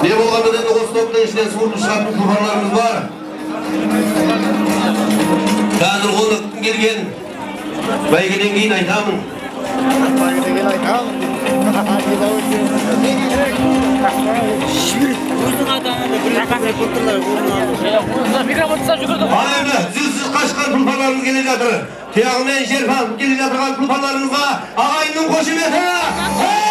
Не болғанда да енді осы топтың ішінен суырылып шығатын тұлпарларымыз бар. Қазір оны кім келген бәйгеден кейін айтамын. Ал енді зілсіз қашқан тұлпарларымыз келе жатыр. Тұяғымен жер қағып келе жатырған тұлпарларымызға ағайынның қошеметі.